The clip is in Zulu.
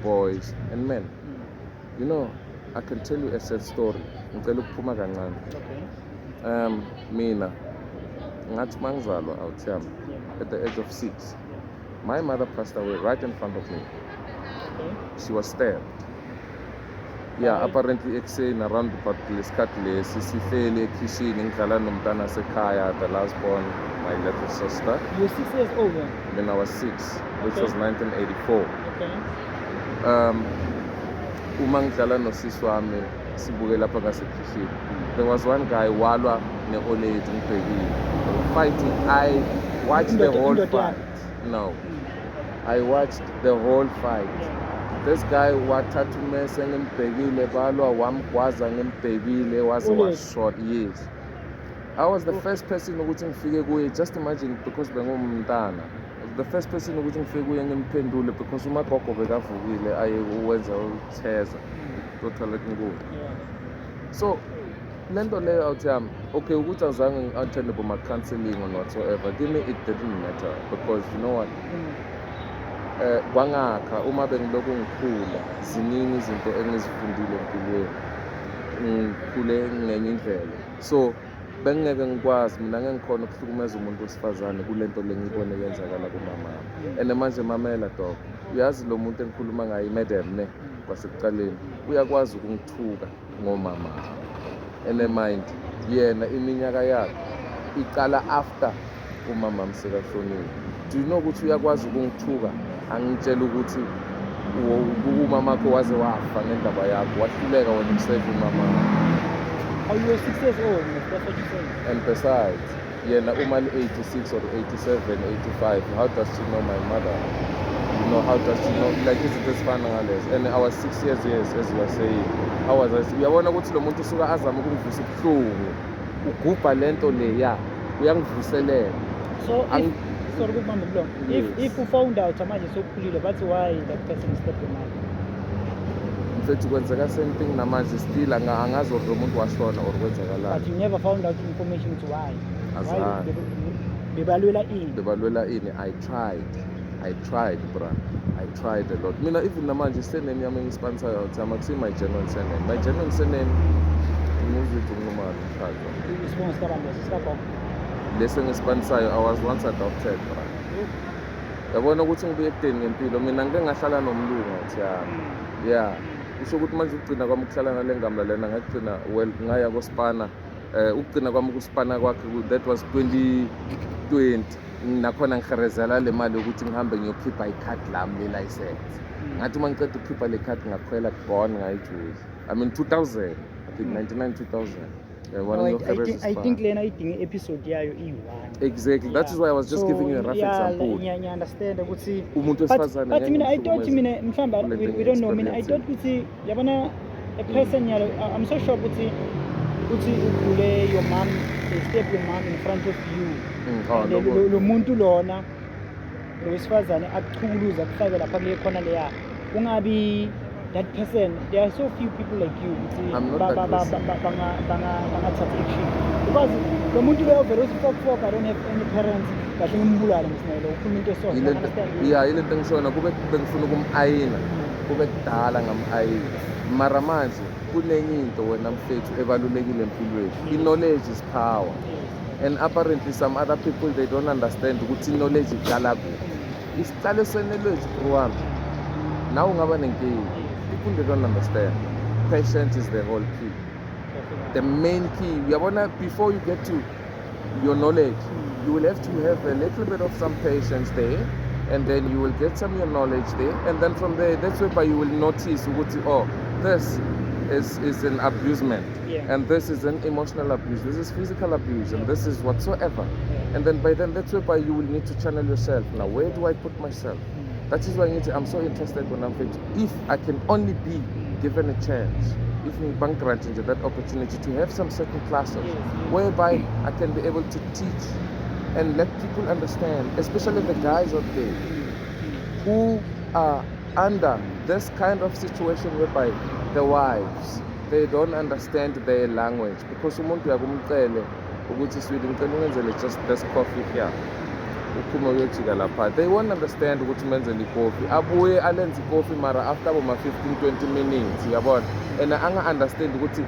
Boys and men. I can tell you a sad story. Ngicela ukuphuma kancane. Okay. Mina ngathi mangizalwa, awuthiyami, at the age of 6, my mother passed away right in front of me. She was stabbed. Yeah, apparently ekuseni around about lesikhathi lesi sihleli ekhishini ngidlala nomntana sekhaya, the last born, my little sister. You were 6 years old then? When I was 6, which was 1984. Uma ngidlala nosisi wami sibuke lapha ngasekhishini, there was one guy walwa ne-old lady ngibhekile. They were fighting. I watched the whole Indoda fight. No, I watched the whole fight. This guy wathatha umese ngimbhekile, balwa, wamgwaza ngimbhekile waze Old lady? Washona. Yes, I was the first person ukuthi ngifike kuye. Just imagine, because bengumntana, the first person ukuthi ngifike kuye ngimphendule, because umagogo bekavukile aye uwenza utheza toilet nkulu. So lento leyo, awuthiyami, okay, ukuthi azange ngi-attende boma-counseling or whatsoever, kimi it didn't matter, because you know what, kwangakha uma bengilokhu ngikhula, ziningi izinto engizifundile empilweni, ngikhule ngenye indlela, so bengingeke ngikwazi mina, ngeke ngikhona ukuhlukumeza umuntu wesifazane kule nto le ngiyibone yenzakala kumama. And manje mamela, dog, uyazi lo muntu engikhuluma ngaye, i-madam ne, kwasekuqaleni uyakwazi ukungithuka ngomama, and mind yena iminyaka yakhe iqala after umama sekashonile. Do you know ukuthi uyakwazi ukungithuka angitshela ukuthi umamakho waze wafa ngendaba yakho, wahluleka wena ukuseva umama? Oh, you were 6 years old, that's what you said. And besides, yena uma li-86 or 87, 85, how does she know my mother? How does she know, like, izinto ezifana ngalezo? And I was 6 years, yes, as you are saying. How was I? Uyabona ukuthi lo muntu usuka azama ukungivusa ubuhlungu, ugubha lento leya, uyangivuselela. So if, sorry ukubamba umlomo, if Yes. if you found out manje sokukhulile bathi why that person stabbed your mother? Mfethu, kwenzeka same thing namanje still. Angazi or lo muntu washona or kwenzakalani. But you never found out information ukuthi why Azange. Bebalwela ini? Bebalwela ini? I tried, I tried, bra, I tried a lot. Mina even namanje surname yami engispansayo uthi akusiyo my genuine surname. My genuine surname nguZwethu Nxumalo Mhlaka. Isibongo sikabantu sikagogo? Lesi engispansayo, I was once adopted, bra. Yabona ukuthi ngibuye ekudeni ngempilo, mina ngike ngahlala nomlungu, athi yami, yeah, kusho ukuthi manje ukugcina kwami ukuhlala nale ngamla lena, ngagcina, well, ngaya kospana, ukugcina kwami ukuspana kwakhe, that was 2020. Nakhona ngiherezela le mali yokuthi ngihambe ngiyokhipha ikhadi lami le-license. Ngathi uma ngiceda ukukhipha le khadi, ngakhwela gone, ngayijuza. I mean, 2000, I think 99, 2000, yabona. No, I Ngiyohereza think, I isipana. think lena idinga i-episode yayo iyi-one. Exactly, that is why I was just So, giving you a rough example. Ngiya-understand ukuthi Umuntu but, wesifazane but ngeke mina I thought ngimhlukumeze mina mhlawumbe kule nto we don't know. Mina I engi-experience. thought ukuthi, yabona, a person yalo, I'm so sure ukuthi ukhule, your mom, they stab your mom in front of you. Oh, And then lo muntu lona, lo wesifazane akuchukuluza, akufake lapha kule khona leya, ungabi that person. There are so few people like you ukuthi I'm not that person. Bangathatha action, because lo muntu loyo vele uthi, "Fuck, fuck, I don't have any parents, kahle ngimbulale ngisinelo," ukhuluma into eso. Yile nto, yeah, yile nto engishona kube bengifuna ukum-ayina kube kudala ngam-ayina, mara manje kunenye into wena mfethu ebalulekile empilweni. I-knowledge is power, and apparently some other people, they don't understand ukuthi i-knowledge iqala kuphi. Isiqalo se-knowledge, bro wami, nawe ungaba nenkinga. People, they don't understand. Patience is the whole key, the main key, uyabona? Before you get to your knowledge, you will have to have a little bit of some patience there, and then you will get some your knowledge there, and then from there, that's whereby you will notice ukuthi, oh, this is an abusement, and this is an emotional abuse, this is physical abuse, and this is whatsoever. And then by then, that's whereby you will need to channel yourself. Now, where do I put myself? That is why ngithi I'm so interested when I'm fit. If I can only be given a chance, if bangi-grant nje that opportunity to have some certain classes whereby I can be able to teach and let people understand, especially the guys out there who are under this kind of situation whereby the wives, they don't understand their language, because umuntu uyakumcele ukuthi, "Sweetie, ngicela ungenzele just this coffee here." Uphume uyojika lapha, they won't understand ukuthi umenzele ikofi, abuye alenze ikofi, mara after boma 15 20 minutes, uyabona, and anga-understand ukuthi